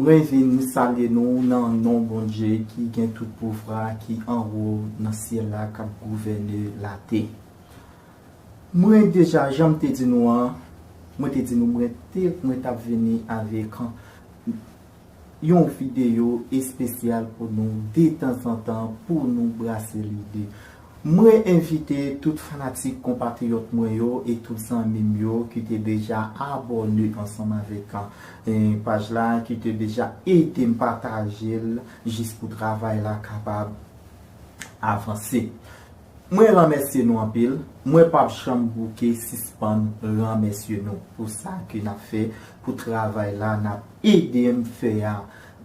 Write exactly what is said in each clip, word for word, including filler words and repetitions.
Mwen vin salye nou nan non Bondye ki gen tout pouvwa, ki anwo nan syèl la, k ap gouvène latè. Mwen deja, jan m te di nou an, mwen te di nou mwen te, mwen t ap vini avèk yon videyo espesyal pou nou detanzantan, pou nou brase lide. Mwen envite tout fanatik, konpatriyòt mwen yo e tout zanmi m yo ki te deja abòne ansanm avèk, eh, paj la, ki te deja ede m pataje l jis pou travay la kapab avanse. Mwen remèsye nou anpil. Mwen p ap janm bouke sispann remèsye nou pou sa ke n ap fè, pou travay la n ap ede m fè a.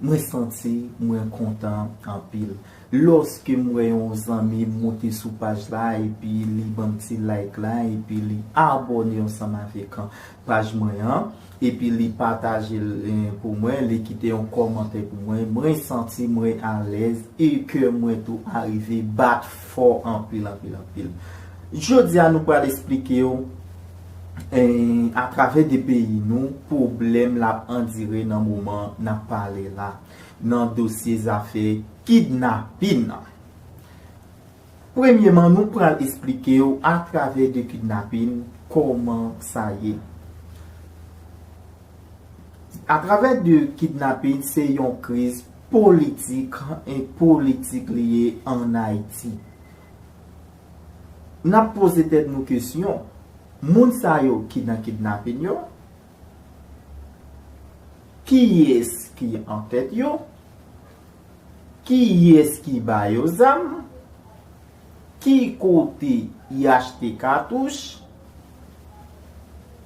Mwen santi mwen kontan anpil. Lòske m wè yon zanmi m moute sou paj la, epi li ban m ti like la, epi li abòne ansanm avèk paj mwen an, epi li pataje l, eh, pou mwen, li kite yon kòmantè pou mwen, mwen santi mwen alèz e kè mwen tou arive bat fò anpil, anpil, anpil. Jodi a, nou pral esplike w, eh, atravè de peyi nou, pwoblèm l ap andire nan moman n ap pale la, nan dosye zafè kidnapin nan. Premyeman, nou pral esplike w atravè de kidnapin kòman sa ye. Atravè de kidnapin, se yon kriz politik, e politik li ye ann Ayiti. N ap poze tèt nou kesyon, moun sa yo ki nan kidnapin yo, kiyès ki an tèt yo? Kiyès ki ba yo zam? Ki kote y achte katouch?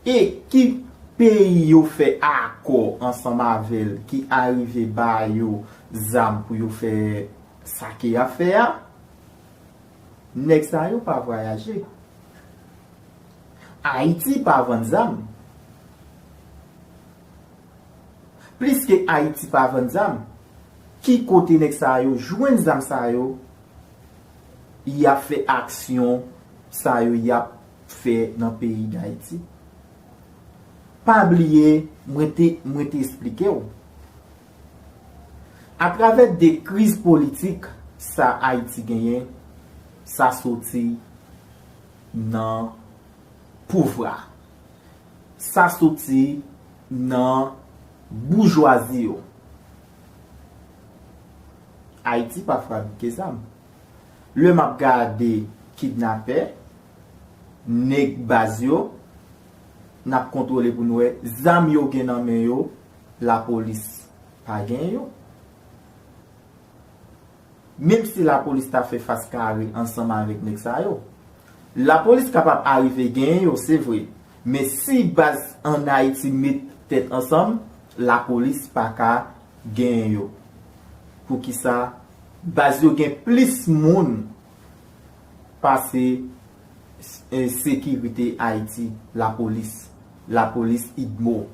E ki peyi yo fè akò ansanm avè l ki arive ba yo zam pou yo fè sa ke y ap fè a? Nèg sa yo pa vwayaje. Ayiti pa vann zam. Pliske Ayiti pa vann zam, ki kote nèg sa yo jwenn zam sa yo? Y ap fè aksyon sa yo y ap fè nan peyi Dayiti. Pa bliye, mwen te, mwen te esplike w. Atravè de kriz politik sa Ayiti genyen, sa soti nan pouvwa. Sa soti nan boujwazi yo. Ayiti pa fabrike zam. Lè m ap gade kidnapè, nèg baz yo, n ap kontwole pou n wè zam yo gen nan men yo, lapolis pa gen yo. Menm si lapolis ta fè fas kare ansanm avèk nèg sa yo, lapolis kapab arive genyen yo, se vre. Men si baz ann Ayiti met tèt ansanm, lapolis pa ka genyen yo. Poukisa? Baz yo gen plis moun pase, eh, sekirite Ayiti, lapolis, lapolis idmo.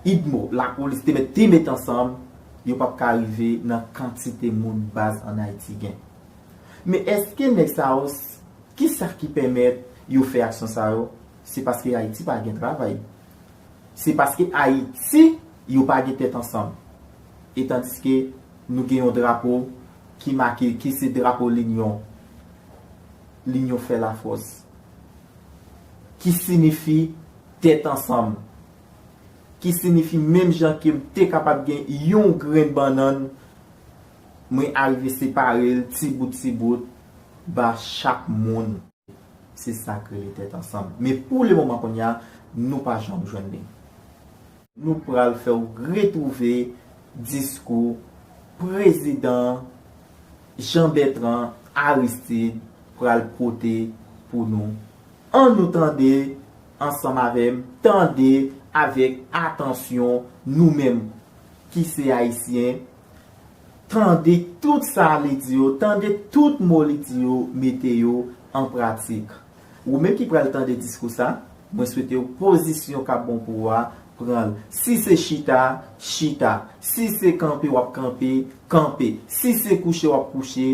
Idmo, lapolis te met, te met ansanm, yo p ap ka rive nan kantite moun baz ann Ayiti gen. Men èske nèg sa yo, s-, kisa ki pèmèt yo fè aksyon sa yo? Se paske Ayiti pa gen travay. Se paske Ayiti, yo pa gen tèt ansanm. E tandiske nou gen yon drapo ki make, ki se drapo linyon. Linyon fè lafòs. Ki siyifi tèt ansanm. Ki siyifi menm jan ke m te kapab gen yon grenn bannann, mwen arive separe l ti bout, ti bout, ba chak moun. Se sa k rele tèt ansanm. Men pou le moman kounye a, nou pa janm jwenn li. Nou pral fè w retwouve diskou prezidan Jean Bertrand Aristide pral pote pou nou. Ann nou tande ansanm avè m, tande avèk atansyon nou menm ki se Ayisyen, tande tout sa li di yo, tande tout mo li di yo, mete yo an pratik. Ou menm ki pral tande diskou sa, mwen swete w pozisyon k ap bon pou ou a, pran l. Si se chita, chita. Si se kanpe, w ap kanpe, kanpe. Si se kouche, w ap kouche,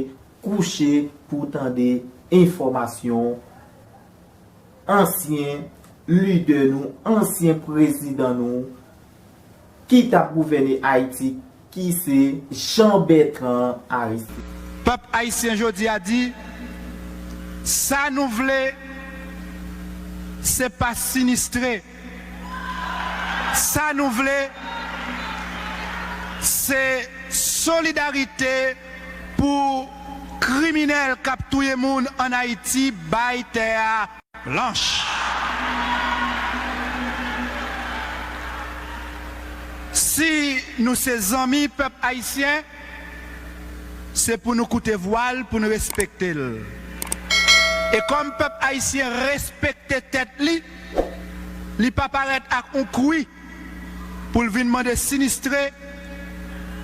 kouche pou w tande enfòmasyon ansyen lidè nou, ansyen prezidan nou, ki t ap gouvène Ayiti, ki se Jean Bertrand Aristide. Pèp ayisyen jodi a di, sa nou vle, se pa sinistre. Sa nou vle, se solidarite pou kriminèl k ap touye moun ann Ayiti, bay tè a blanch. Si nou se zanmi pèp ayisyen, se pou nou koute vwa l, pou nou respekte l. E kòm pèp ayisyen respekte tèt li, li pa parèt ak yon kwi pou l vin mande sinistre,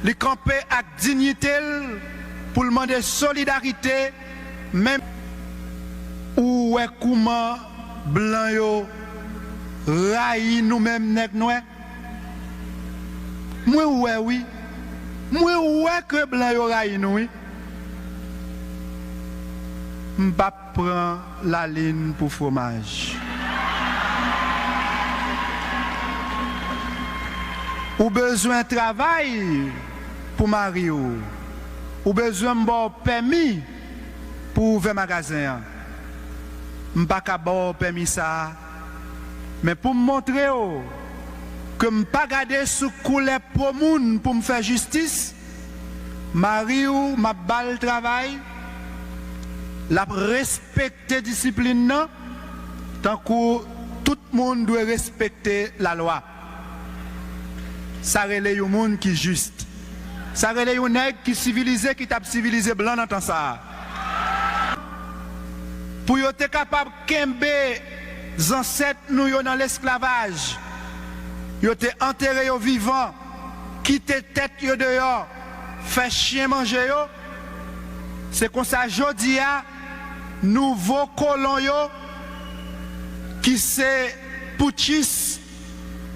li kanpe ak diyite l pou l mande solidarite, menm ou wè kouman blan yo rayi nou menm nèg nwè. Mwen wè wi. Mwen wè ke blan yo rayi nou wi. M p ap pran lalin pou fwomaj. Ou bezwen travay pou mari w. Ou bezwen m ba w pèmi pou w ouvè magazen an. M pa ka ba w pèmi sa a. Men pou m montre w ke m pa gade sou koulè po moun pou m fè jistis, mari w, m ap ba l travay, l ap respekte disiplin nan, tankou tout moun dwe respekte lalwa. Sa rele yon moun ki jis. Sa rele yon nèg ki sivilize, ki t ap sivilize blan nan tan sa a. Pou yo te kapab kenbe zansèt nou yo nan lesklavaj, yo te antere yo vivan, kite tèt yo deyò, fè chen manje yo. Se konsa jodi a, nouvo kolon yo, ki se poutchis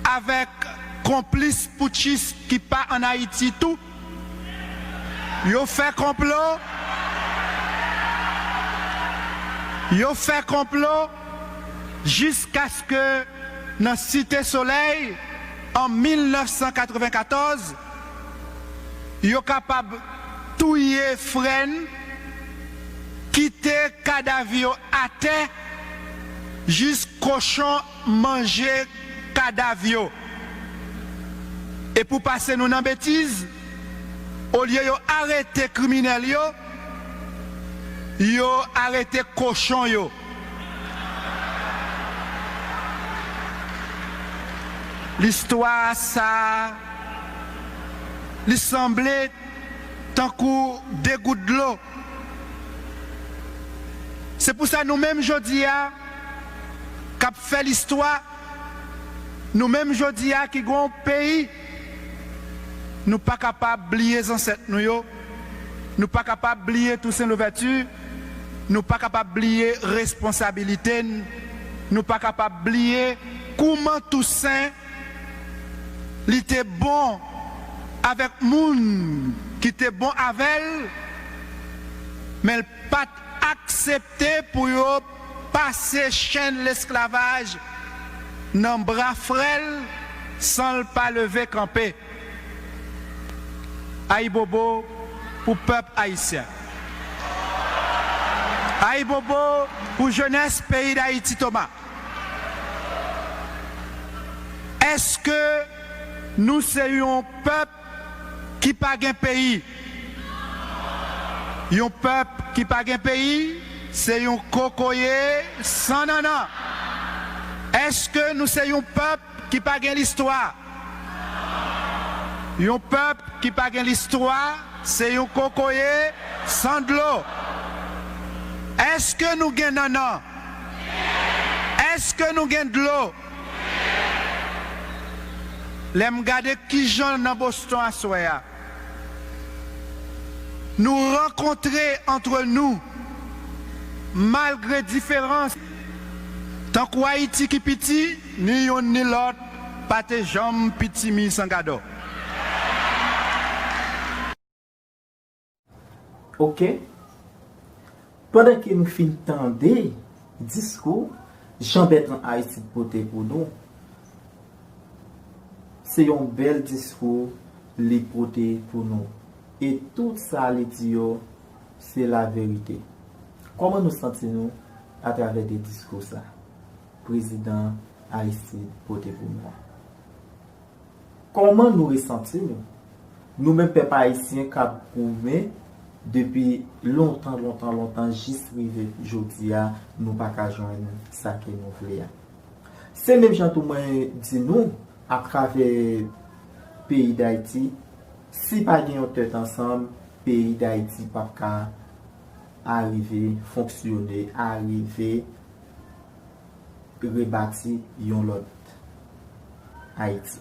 avèk konplis poutchis ki pa ann Ayiti tou, yo fè konplo, yo fè konplo jiskaske nan Site Solèy, an mil nèf san katrevenkatòz, yo kapab touye frè n, kite kadav yo atè, jis kochon manje kadav yo. E pou pase nou nan betiz, olye yo arete kriminèl yo, yo arete kochon yo. Listwa sa a, li sanble tankou de gout dlo. Se pou sa nou menm jodi a k ap fè listwa, nou menm jodi a ki gen yon peyi, nou pa kapab bliye zansèt nou yo, nou pa kapab bliye Tousen Louvèti, nou pa kapab bliye responsabilite n, nou pa kapab bliye kouman Tousen li te bon avèk moun ki te bon avè l, men l pa t aksepte pou yo pase chenn lesklavaj nan bra frè l san l pa leve kanpe. Ayibobo pou pèp ayisyen. Ayibobo pou jenès peyi Dayiti, Toma. Èske nou se yon pèp ki pa gen peyi? Yon pèp ki pa gen peyi, se yon kokoye san nannan. Èske nou se yon pèp ki pa gen listwa? Yon pèp ki pa gen listwa, se yon kokoye san dlo. Èske nou gen nannan? Èske nou gen dlo? Lè m gade kijan nan Boston aswè a, nou rankontre antre nou, malgre diferans, tankou Ayiti ki piti, ni youn ni lòt pa te janm piti mi san gadò. Oke. Pandan ke nou fin tande diskou Jean Bertrand Aristide pote pou nou, Se yon bèl diskou li pote pou nou. E tout sa li di yo, se laverite. Kòman nou santi nou atravè de diskou sa prezidan Aristide pote pou nou an? Kòman nou resanti nou? Nou menm pèp ayisyen k ap goumen depi lontan, lontan, lontan, jis rive jodi a, nou pa ka jwenn sa ke nou vle a. Se menm jan tou mwen di nou, atravè peyi Dayiti, si pa gen yon tèt ansanm, peyi Dayiti p ap ka arive fonksyone, arive rebati yon lòt Ayiti.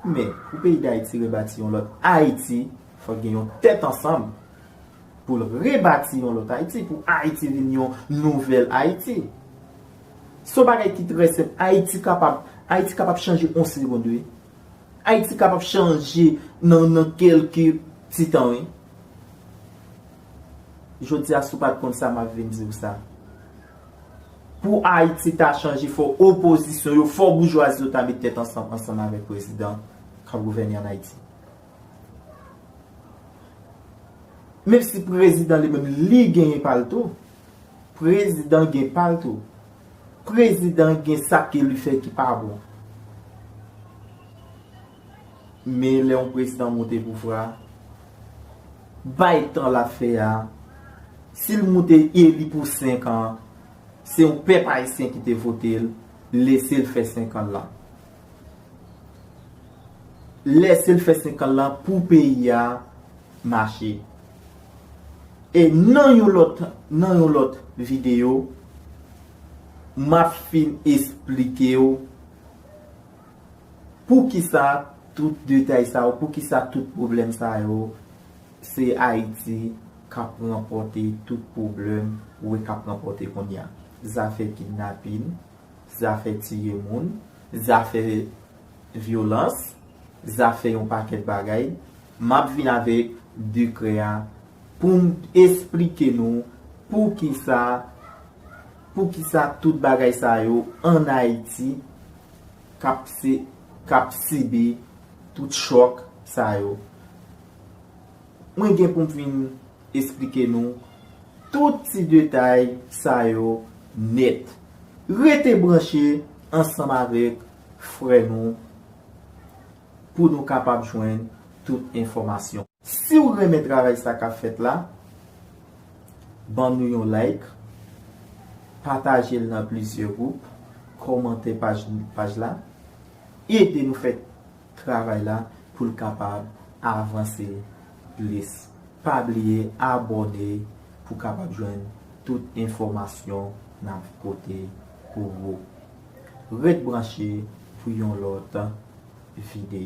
Men, pou peyi Dayiti rebati yon lòt Ayiti, fòk gen yon tèt ansanm pou l rebati yon lòt Ayiti, pou Ayiti vin yon nouvèl Ayiti. Se yon bagay ki trè senp. Ayiti kapab, Ayiti kapab chanje yon segonn, wi. Ayiti kapab chanje nan, nan kèlke ti tan, wi. Jodi a, si w pa t konn sa, m ap vin di w sa. Pou Ayiti ta chanje, fò opozisyon yo, fò boujwazi yo ta met tèt ansanm, ansanm avèk prezidan k ap gouvène ann Ayiti. Menm si prezidan li menm, li genyen pa l tou. Prezidan gen pa l tou. Prezidan gen sa ke li fè ki pa bon. Men lè yon prezidan moute pouvwa, bay tan l ap fè a, si l moute eli pou senk an, se yon pèp ayisyen ki te vote l, lese l fè senk an l lan. Lese l fè senk an l lan pou peyi a mache. E nan yon lòt, nan yon lòt videyo, m ap fin esplike w poukisa tout detay sa yo, poukisa tout pwoblèm sa yo, se Ayiti k ap ranpòte tout pwoblèm ou wè k ap ranpòte kounye a. Zafè kidnapin, zafè tiye moun, zafè vyolans, zafè yon pakèt bagay. M ap vin avèk dekrè a pou m esplike nou poukisa, poukisa tout bagay sa yo ann Ayiti k ap se, k ap sibi tout chòk sa yo. Mwen gen pou m vin esplike nou tout ti detay sa yo nèt. Rete branche ansanm avèk frè nou pou nou kapab jwenn tout enfòmasyon. Si w renmen travay sa k ap fèt la, ban nou yon like, pataje l nan plizyè gwoup, kòmante paj, paj la, ede nou fè travay la pou l kapab avanse plis. Pa bliye abòne pou w kapab jwenn tout enfòmasyon n ap pote pou ou. Ret branche pou yon lòt videyo.